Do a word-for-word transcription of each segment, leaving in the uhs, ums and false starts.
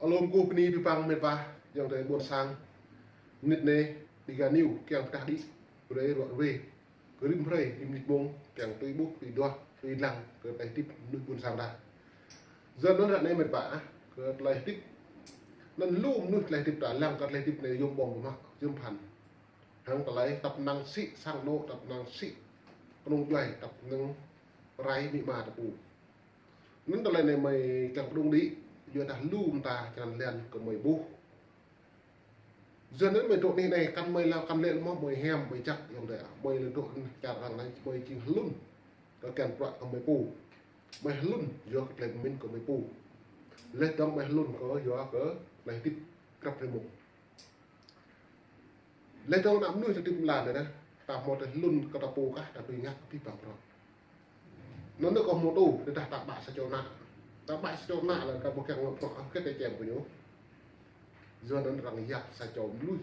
Lŏm kơkuh bơni abih bang met wa, ayŏng adơi ƀôn sang. Mơnit anai, Dega News kiăng pơdah đĭ brơi ruă ruê kơ rĭm hrơi, rĭm mơnit mông, kiăng tui ƀuh, tui duah, tui lăng kơ tơlơi hơdip mơnuih ƀôn sang ta. Yua anŭn ră anai met wa ah, kơ tơlơi hơdip. Anŭn lu mơnuih tơlơi hơdip ta lăng kơ tơlơi hơdip anai yôm ƀơ̆ng pơmă, yôm phăn. Hăng tơlơi tăp năng sĭ sang anŏ, tăp năng sĭ kơnung djuai, tăp năng rai amĭ ama ta pô. Anŭn tơlơi anai mơi kiăng pơdŏng đĭ, yua dah lu mơta črăn lan kơ mơi ƀuh. Yua anŭn mơi dŏ anih anai, kăn mơi lăng, kăn lĕ mơ̆ mơi hiam, mơi jăk, ayŏng adơi ah. Mơi lĕ dŏ čar arăng anai, mơi jing hlŭn. Kơ kiăng bruă kơ mơi pô. Mơi hlŭn, yua kơ tơlơi pơmĭn kơ mơi pô. Laih dơ̆ng mơi hlŭn kơ, yua kơ tơlơi hơdip krăp rơmông. Laih dơ̆ng ană mơnuih ta hơdip mơ̆ lăng anai, ta hmâo tơlơi hlŭn kơ ta pô kah, ta tui ngă abih bang bruă. Anŭn anai kâo hmâo tŭ, tơdah ta ƀă sa čô ană. Ta ƀă sa čô ană lĕ ta ƀu kiăng ngă bruă, hơget ta čem kơ ñu. Yua anŭn arăng yap sa čô mơnuih.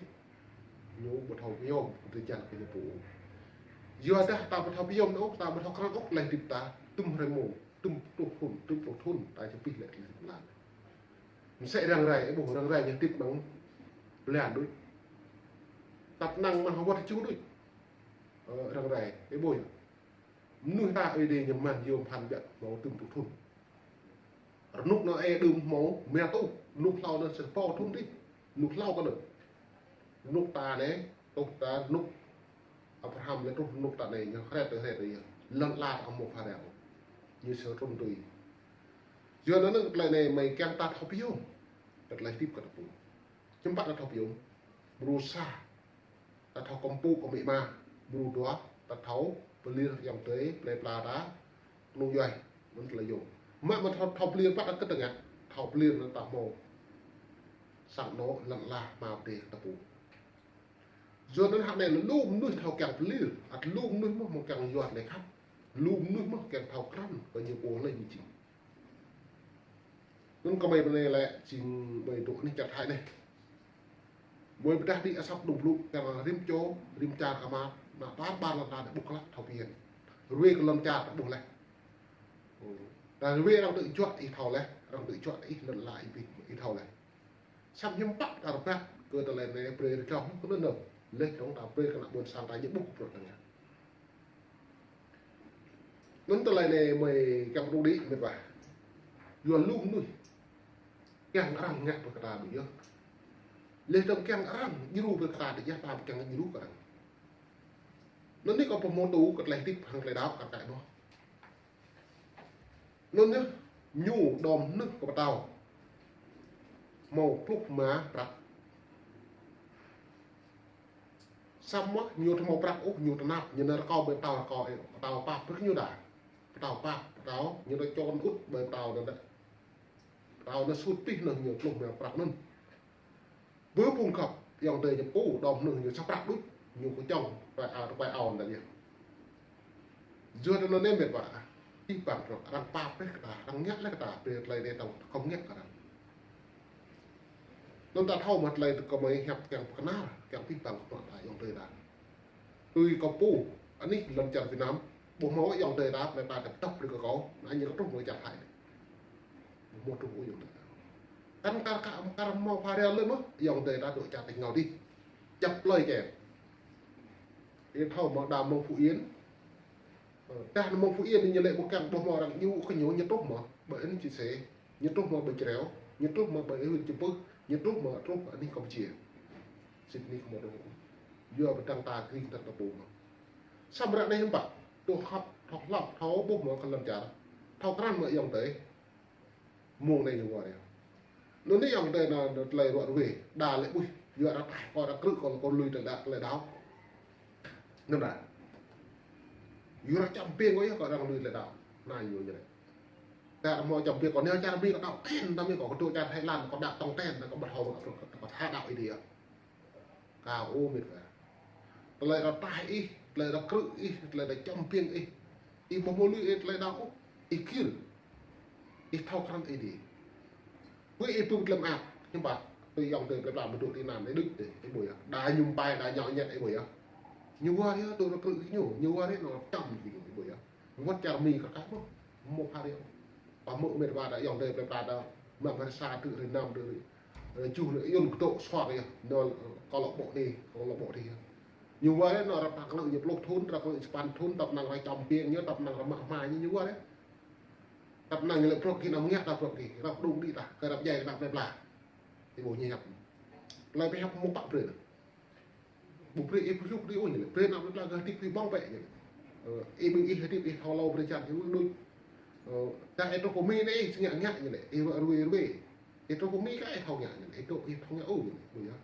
Ñu ƀu thâo pơyom, kơ tơlơi jăn kơ ñu pô. Yua dah ta ƀu thâo pơyom ôh, ta ƀu thâo krăn ôh, tơlơi hơdip ta, tŭm hrơi mông, tŭm pluh thŭn, tŭm pluh thŭn, ta či pih lĕ tơlơi hơdip mơ̆ lăng. Mơsĕ răng rai, ih ƀuh răng rai ñu hơdip mơ̆ng blan đôč. Tăp năng mơ̆ng hơwăt ču đôč. Ơ, răng rai, ih ƀuh yơh. Mơnuih ta ơi đê ñu mơ̆n yôm phăn biă hmâo tŭm pluh thŭn. Rơnŭk anai ih đưm hmâo mia tuh, rơnŭk hlâo anŭn sĭt pô thŭn dih, rơnŭk hlâo kơ anŭn. Rơnŭk ta anai, tuh ta rơnŭk Abraham lĕ truh rơnŭk ta anai, ñu hret tơ hret tơ yơh. Lŏn ala ta hmâo phara ôh. Ñu sĭt trŭn tui. Yua anŭn tơlơi anai mơi kiăng ta thâo pơyom. Kơ tơlơi hơdip kơ ta pô. Hiư̆m pă ta thâo pơyom. Mrô sa. Ta thâo kơmpŭ kơ amĭ ama. Mrô dua. Ta thâo pơlir ayŏng adơi, plơi pla ta. Kơnung djuai. Anŭn tơlơi yôm. Mă mă thâo, thâo pơlir pă ta kơtơngăt. Thâo pơlir anŭn ta hmâo sang anŏ, lŏn ala, hmao adih ta pô. Yua anŭn hă anai lu mơnuih thâo kiăng pơlir. Ăt lu mơnuih mơ̆ hmâo kiăng yua tơlơi khăp. Lu mơnuih mơ̆ kiăng thâo krăn kơ ñu pô hlơi ñu jing. Anŭn kơ mơi ră anai lĕ jing mơi dŏ anih čar Thái anai. Mơi pơdah đĭ asăp đŭng blŭ kiăng rĭm čô, rĭm čar kơ mă, mă ƀar ƀar lŏn ta ƀuh klă thâo phiăn. Ruê kơ lŏn čar ta ƀuh laih. Ơ. Dah ruê arăng tŭ juă ih thâo laih, arăng tŭ juă ih lŏn ala ih ƀuh ih thâo laih. Samơ̆ hiư̆m pă ta rơbat kơ tơlơi anai brơi rơčom kơ anŭn anŭn. Laih dơ̆ng ta brơi kơ ană ƀôn sang ta ñu ƀuh bruă ta ngă. Anŭn tơlơi anai mơi kiăng pơdŏng đĭ met wa. Yua lu mơnuih kiăng arăng ngă brơi kơ ta ƀu yơh. Laih dơ̆ng kiăng arăng djru brơi kơ ta ƀu yơh, ta ƀu kiăng djru kơ arăng. Anŭn anai kâo pơhmô tŭ kơ tơlơi hơdip hăng tơlơi đaŏ kar kaĭ mơ̆. Anŭn yơh, ñu đom hnưh kơ pơtao. Hmâo pluh rơma prăk. Samơ̆ ñu ƀu hmâo prăk ôh, ñu tơnap, ñu nao rơkâo ƀơi pơtao, rơkâo, ơ, pơtao pap brơi kơ ñu đa. Pơtao pap, pơtao, ñu nao čon ŭt ƀơi pơtao anŭn đa. Pơtao anŭn sut pih anŭn ñu pluh rơma prăk anŭn. Bơ phung khăp, ayŏng adơi ñu pô, đom hnưh ñu sa prăk đôč, ñu kơčŏng, rơpai ao, rơpai ao anŭn đa yơh. Yua anŭn anai met wa, abih bang bruă, arăng pap laih kơ ta, arăng ngă laih kơ ta, brơi tơlơi anai ta khŏm ngă kơ arăng. Anŭn ta thâo mă tơlơi tơ kơ mơi hiăp kiăng pơkơnar, kiăng abih bang bruă ta ayŏng adơi ta. Tui kâo pô, anih lŏn čar Việt Nam, ƀu hmâo ayŏng adơi ta, plơi pla ta tŏp brơi kơ kâo, anŭn ñu kơ truh mơi čar Thái. Ƀu hmâo truh ôh ayŏng adơi ta. Kăn kar kaĭ, kar hmâo phara lơi mơ̆, ayŏng adơi ta dŏ čar tač rơngiao dih. Djăp plơi čem. Ih thâo mơ̆ đa mơ̆ng Phú Yên. Ơ, dah mơ̆ng Phú Yên ñu lĕ ƀu kiăng ƀu hmâo arăng djru kơ ñu, ñu truh mơ̆ ƀơi anŭn Čư̆ Sê, ñu truh mơ̆ ƀơi Čreo, ñu truh mơ̆ ƀơi huyện Čư̆ Pưh, ñu truh mơ̆ truh anih Campuchia. Sĭt nik mơ̆ truh. Yua ƀơi dăng ta kring ta ta pô mơ̆. Samơ̆ ră anai hiư̆m pă, tơlơi khăp, thâo hlăp, thâo ƀuh mơ̆ kơ lŏn čar. Thâo krăn mơ̆ ayŏng adơi. Mông anai ñu wơr yơh. Anŭn anai ayŏng adơi anŭn, anŭn tơlơi ruă ruê, đa lĕ ƀuh, yua arăng taih kâo, arăng krư̆ kâo, kâo lui tơlơi đaŏ, tơlơi đaŏ. Anŭn đa. Yua arăng čăm ƀing kâo yơh, kâo arăng lui tơlơi đaŏ. Anai yua ñu anai. Ta hmâo čăm ƀing kâo, nao čar Mi kâo đaŏ ten, ta Mi kâo kơ dŏ čar Thái Lan, kâo đaŏ tŏng ten, kâo ƀu thâo, kâo, kâo, kâo tha đaŏ Ơi Adai. Kâo ơ met wa. Tơlơi arăng taih ih, tơlơi arăng krư̆ ih, tơlơi arăng čăm ƀing ih. Ih ƀu hmâo lui ih tơlơi đaŏ ôh. Ih gir. Ih thâo krăn Ơi Adai. Wơ̆t ih pơ̆ng tơlơi mơak, hiư̆m pă, tui ayŏng adơi plơi pla mơ̆ dŏ ti anŭn, ih đôč dih, ih ƀuh yơh. Đa ñu pai, đa ñu ñĕt, ih ƀuh yơh. Ñu wơr yơh, dŏ arăng krư̆ ñu, ñu wơr yơh, anŭn čăm kơ ñu, ih ƀuh yơh. Wơ̆t čar Mi kar kaĭ mơ̆, hmâo phara. Pơhmư̆ met wa đa ayŏng adơi plơi pla đa, mă phara sa tơ rĭ năm tơ rĭ. Ơ, čuh anŭn yun kơdŏ suar yơh. Anŭn, ơ, kơ lŏ ƀô̆ đĭ, kơ lŏ ƀô̆ đĭ yơh. Ñu wơ̆t anŭn ră prăk lŏ ñu pluh thŭn, ră lŏ čơpăn thŭn, tăp năng ră čăm piêng ñu, tăp năng ră mă hma ñu, ñu wơ̆t. Tăp năng ñu lĕ prŏk kơ anăm ngă ta prŏk kơ, ră pơdŏng đĭ ta, kơ ră pơdjai kơ ta plơi pla. Ih ƀuh ñu hiăp. Plơi pla hiăp mơ̆ pă brơi. Ƀu brơi ih pơyŭk đĭ ôh ñu lĕ. Brơi anăm plơi pla gah hơdip ih ƀơ̆ng bĕ ñu lĕ. Ơ, ih ƀing ih hơdip ih thâo hlâo brơi čan ih ƀơ̆ng đôč. Ơ, dah ih truh pơ Mi anai ih ngă ngă ñu lĕ. Ih wă rue rue. Ih truh pơ Mi kơ ih thâo ngă ñu lĕ. Ih truh ih thâo ngă ôh ñu lĕ. Ƀu yơh.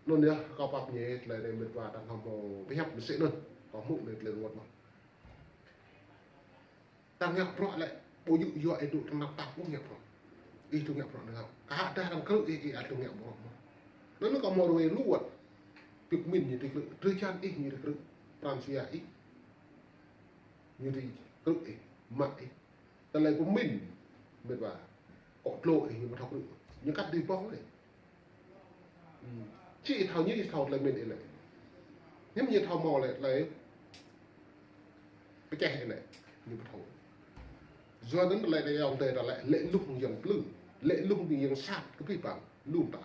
Anŭn yơh, kâo pap ñu tơlơi anai mĕt wa ta hmâo pơhiăp mơsĕ anŭn. Kâo hmư̆ anai tơlơi ruăt mơ̆n. Ta ngă bruă lĕ, ƀu djơ̆ yua ih dŏ tơnap tap ôh ngă bruă. Ih dŏ ngă bruă nao. Kơ hă dah arăng krư̆ ih, ih ăt dŏ ngă bruă mơ̆n. Anŭn kâo hmâo rơwĕ lu wơ̆t. Pĭt pơmĭn ñu tui krư̆. Drơi jan ih ñu tui krư̆. Pran jua ih. Ñu tui krư̆ ih. Mă ih. Tơlơi pơmĭn. Mĕt wa. Kŏ dlô ih ñu ƀu thâo krư̆. Ñu kăt tui ƀơ̆ng lĕ. Či ih thâo ñu, ih thâo tơlơi mĭn ih lĕ. Hiư̆m ñu thâo hmâo lĕ tơlơi pơčeh ih lĕ. Ñu ƀu thâo. Yua anŭn tơlơi anai ayŏng adơi ta lĕ, lĕ luh mơ̆ng yang plư. Lĕ luh mơ̆ng yang sat kơ abih bang. Lŏm ta.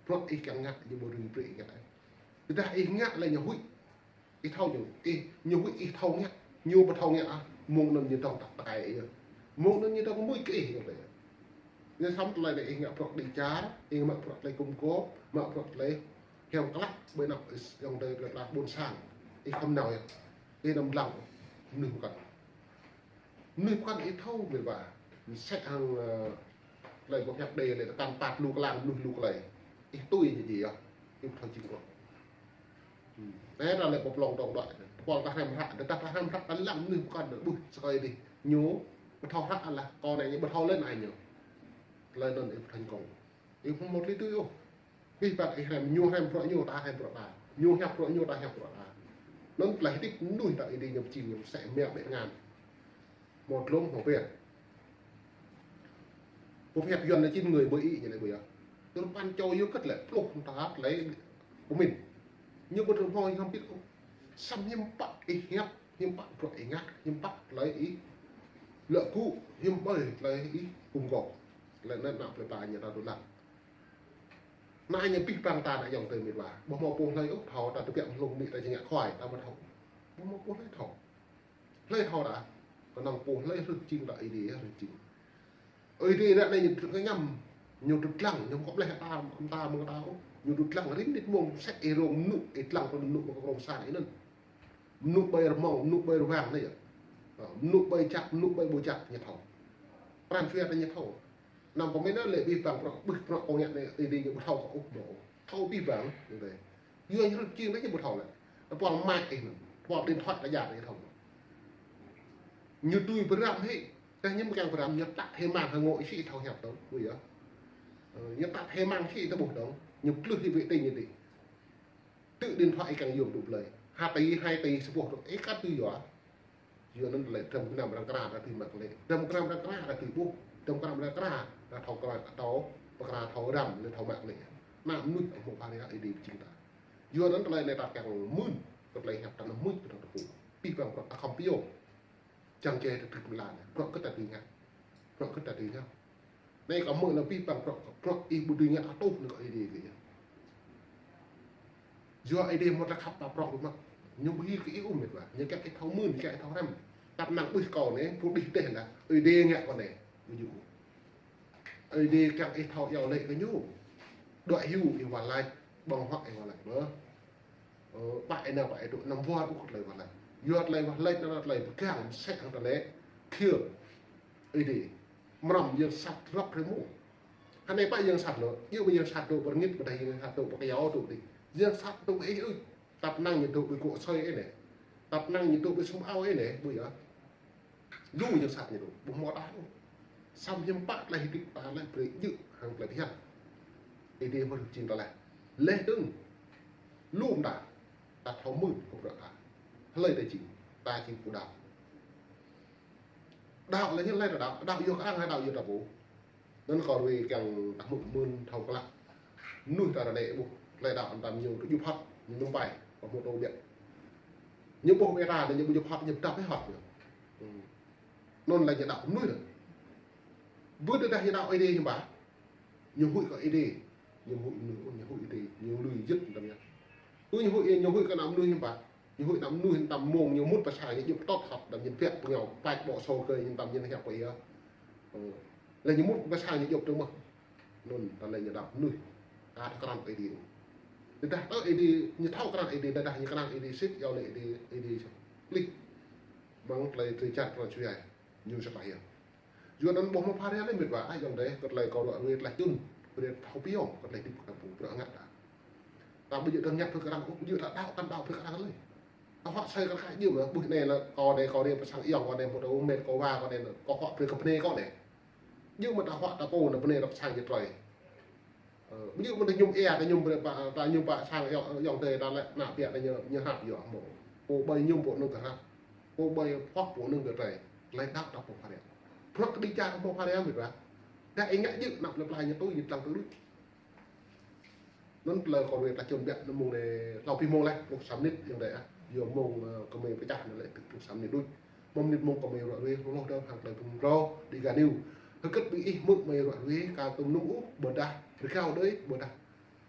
Bruă ih kiăng ngă, ñu ƀu rĭm brơi ih ngă. Tơdah ih ngă lĕ ñu huĭ. Ih thâo ñu, ih, ñu huĭ ih thâo ngă, ñu ƀu thâo ngă ah, mơ̆ng anŭn ñu dŏng tăp tơkai ih. Mơ̆ng anŭn ñu dŏng mưč kơ ih, ñu tơlơi. Ñu săm tơlơi anai ih ngă bruă đĭ čar, ih ngă bruă tơlơi gum gôp, ngă bruă tơlơi hiam klă, ƀơi anăp ih ayŏng adơi plơi pla ƀôn sang. Ih khŏm nao yơh. Ih anăm lăng, mơnuih pơkŏn. Mơnuih pơkŏn ih thâo mĭn wa. Mơsĕ hăng, ơ, tơlơi ƀu hiăp đe lĕ tơkăn pat lu klang mơnuih lu klei. Ih tui ñu djơ̆ yơh. Ih ƀu thâo jing ôh. Hmm. Anai ta lĕ pơplông tŏng đuaĭ. Tơpul ta hrăm hră, tơdah ta hrăm hră ta lăng mơnuih pơkŏn đuaĭ ƀuh sơkơi dih. Ñu ƀu thâo hră lah, kâo anai ñu ƀu thâo lĕ anai ñu. Tơlơi anŭn ih ƀu thành công. Ih ƀu hmâo tơlơi tui ôh. Abih bang ih hrăm, ñu hrăm bruă ñu, ta hrăm bruă ta. Ñu hiăp bruă ñu, ta hiăp bruă ta. Anŭn tơlơi hơdip mơnuih ta ih dih ñu pơjing ñu mơsĕ mơ̆ ƀĕ ngăn. Hmâo dlông, hmâo pĕt. Pô pơhiăp Yuan anai chín người mười ý ñu lĕ ƀu yơh. Tơl păn čô yua kơ̆t lĕ, pluh ta tơlơi pơmĭn. Ñu ƀu thâo hmâo hiư̆m pĭt ôh. Săm hiư̆m pă ih hiăp, hiư̆m pă bruă ih ngă, hiư̆m pă tơlơi ih lăi gŭ, hiư̆m ƀơi tơlơi ih gum gôp. Tơlơi anŭn anăp plơi pla ñu ta dŏ lăng. Anai ñu abih bang ta anai ayŏng adơi mĭn wa. Ƀu hmâo pô hlơi ôh thâo ta tơbiă mơ̆ng hlung anai ta či ngă khua, ta ƀu thâo. Ƀu hmâo pô hlơi thâo. Hlơi thâo ta. Kơnơ̆ng pô hlơi hrih jing ta Ơi Adai, hrih jing. Ơi Adai ră anai ñu tơñăm, ñu tơdlăng, ñu kŏ bleh ta, ta mơ̆ng ta ôh. Ñu tơdlăng rĭm mơnit mông sĕ ih rông mơnŭ, ih dlăng kơ mơnŭ mơ̆ng kơ rông sang ih anŭn. Mơnŭ ƀơi rơmông, mơnŭ ƀơi rơwang anai yơh. Ơ, mơnŭ ƀơi jăk, mơnŭ ƀơi ƀu jăk ñu thâo. Pran jua ta ñu thâo. Anăm pơmĭn lĕ abih bang bruă, ƀuh bruă kâo ngă anai, Ơi Adai ñu ƀu thâo kơ ôh mơ̆. Thâo abih bang, ñu tơlơi. Yua ñu hrih jing anai ñu ƀu thâo lĕ. Tơpul mic ih anŭn, tơpul điện thoại ta djă anai thâo. Ñu tui pơrăm hĭ, tơdah ñu ƀu kiăng pơrăm, ñu tăt hĭ măng hơngŏ ih sĭ thâo hiăp dơ̆ng, ƀu yơh. Ơ, ñu tăt hĭ măng sĭ ta ƀuh dơ̆ng, ñu plưh hĭ wĕ tê ñu tĭ. Tư̆ điện thoại ih kiăng yôm tŭ blơi. Ha tê, hai tê, sa boh tŭ, ih kăt tui yua. Yua anŭn lĕ dram gơnam arăng kra ta tui mă lĕ. Dram gơnam arăng kra ta tui ƀuh. Dram gơnam arăng kra ta thâo kra, ta thâo pơkra thâo răm lĕ thâo mă lĕ. Anăp mơnuih hmâo pha ria Ơi Adai pơjing ta. Yua anŭn tơlơi anai ta kiăng mưn, kơ tơlơi hiăp ta anăm mưn kơ ta tơpŭ. Abih bang bruă ta khŏm pơyom. Jăng jai ta trĭt mơlan. Bruă kơ ta tui ngă. Bruă kơ ta tui ngă. Anai kâo hmư̆ lĕ abih bang bruă, bruă ih ƀu dưi ngă atuh anŭn kơ Ơi Adai kơ yơh. Yua Ơi Adai hmâo ta khăp ta prŏng ƀu mă. Ñu ƀu hil kơ ih ôh mĕt wa. Ñu kiăng ih thâo mưn, kiăng ih thâo răm. Tăp năng ƀuh kâo anai, pô đih teh lah. Ơi Adai ngă kâo anai. Ƀu djơ̆. Ơi Adai kiăng ih thâo iâu laĭ kơ ñu. Đuaĭ hyu ih wah laĭ, ƀơ̆ng huă ih wah laĭ. Ơ, pă ih nao pă ih dŏ, anăm wơr ôh kơ tơlơi wah laĭ. Yua tơlơi wah laĭ anŭn tơlơi pơgang mơsĕ hăng tơlơi kiăng Ơi Adai. Mrăm yang sat rŏk rơmô. Hơnai pă yang sat lŏ, yua yang sat dŏ pơ rơngit, ƀôdah yang sat dŏ pơ kơyâo dŏ đĭ. Yang sat dŏ ih ơi. Tăp năng ñu dŏ ƀơi gŏ asơi ih anai. Tăp năng ñu dŏ ƀơi sum ao ih anai, ƀu yơh. Lu yang sat ñu dŏ, ƀu hmâo đah ôh. Săm hiư̆m pă tơlơi hơdip ta lĕ brơi djơ̆ hăng tơlơi phiăn. Ih dih mơ̆ jing ta lĕ. Leh dơ̆ng. Lŏm ta. Ta thâo mưn kơ bruă ta. Hlơi ta jing. Ta jing pô đaŏ. Đaŏ lĕ ñu hlơi ta đaŏ. Đaŏ yua kơ arăng hă đaŏ yua ta pô. Anŭn kâo ruai kiăng ta hmư̆ mưn thâo klă. Mơnuih ta ră anai ƀuh. Tơlơi đaŏ anŭn tam ñu tơ djup hŏt. Ñu mơ̆ng pai. Kâo hmư̆ tơ biă. Ñu ƀuh ƀe ta anŭn ñu ƀu djup hŏt, ñu pơdăp hĭ hŏt ñu. Hmm. Anŭn lĕ ñu đaŏ mơnuih anŭn. Ƀu tơdah ñu đaŏ Ơi Adai hiư̆m pă. Ñu huĭ kơ Ơi Adai. Ñu huĭ mơnuih, ñu huĭ Ơi Adai, ñu lui jĕt tơm yơh. Ư ñu huĭ, ñu huĭ kơ ană mơnuih hiư̆m pă. Ñu huĭ ană mơnuih tơm mông, ñu mŭt pơ sang ñu djŏp tơt hăt, đăm ñu pĕk pơngiao pač ƀô̆ sô kơ ñu tơm ñu hiăp pơ yơh. Ơ. Lĕ ñu mŭt pơ sang ñu djŏp tơ mơh. Anŭn tơlơi ñu đăo mơnuih. Ăt krăn Ơi Adai. Tơdah tơ Ơi Adai, ñu thâo krăn Ơi Adai, tơdah ñu krăn Ơi Adai sĭt, yua lĕ Ơi Adai, Ơi Adai sĭt. Plih. Mơ̆ng tơlơi tơčat prăk čuai. Ñu sơpă yơh. Yua anŭn ƀuh mơ̆ng Pha Ria lĕ mĕt wa, ah, ayŏng adơi, kơ tơlơi kâo ruă ruê tlaih čun, brơi thâo pơyom, kơ tơlơi hơdip kơ ta ƀu bruă ngă ta. Ta ƀu djơ̆ tơngăt brơi kơ arăng, ƀu djơ̆ ta đăo, kăn đăo brơi kơ arăng lơi. Ta huă asơi kơ arăng jơ̆ mơ̆, ƀuh anai lĕ kâo anai, kâo anai pơ sang ayŏng, kâo anai pơ tơlơi mĕt, kâo wa, kâo anai, kâo huă brơi kơ bơnai kâo anai. Jơ̆ mơ̆ ta huă ta pô anai bơnai ta pơ sang jơ̆ trơi. Ơ, ƀu djơ̆ mơ̆ ta mơñum ia, ta mơñum brơi pă, ta mơñum pơ sang ayŏng, ayŏng adơi ta lĕ ană ƀiă ta ñu, ñu hrăp yơh mơ̆. Pô ƀơi mơñum pô anŭn kơ hrăp. Pô ƀơi huă pô anŭn kơ trơi. Tơlơi đăo ta pô Pha Ria. Prăk kơ dêh čar pô Pha Ria mĕt wa. Dah ih ngă jơ̆ anăp lĕ pla ñu tui ñu tlang tui đôč. Anŭn tơlơi kâo ruai tlaih čun biă anŭn mơ̆ng anai hlâo pih mông laih, pluh sa mơnit ayŏng adơi ah. Yua mông, ơ, kơ mơi pơčah anŭn lĕ pluh sa mơnit đôč. Mơ̆ng mơnit mông kơ mơi ruă ruê, hloh dơ̆ng hăng tơlơi pơmrô, Dega News. Hơget ƀing ih hmư̆ mơi ruă ruê, ka tơm nŭng ôh, ƀôdah rơgao đơi, ƀôdah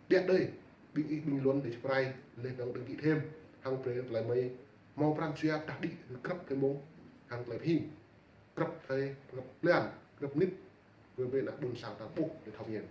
điă đơi. Ƀing ih bình luận đơi čơprai, leh dơ̆ng đăng ký thêm. Hăng brơi tơlơi mơi hmâo pran jua pơdah đĭ, grăp tơlơi mông, hăng tơlơi pơhing. Grăp tơlơi, grăp blan, grăp mơnit. Brơi brơi ană ƀôn sang ta ƀuh, đơi thâo mơñen.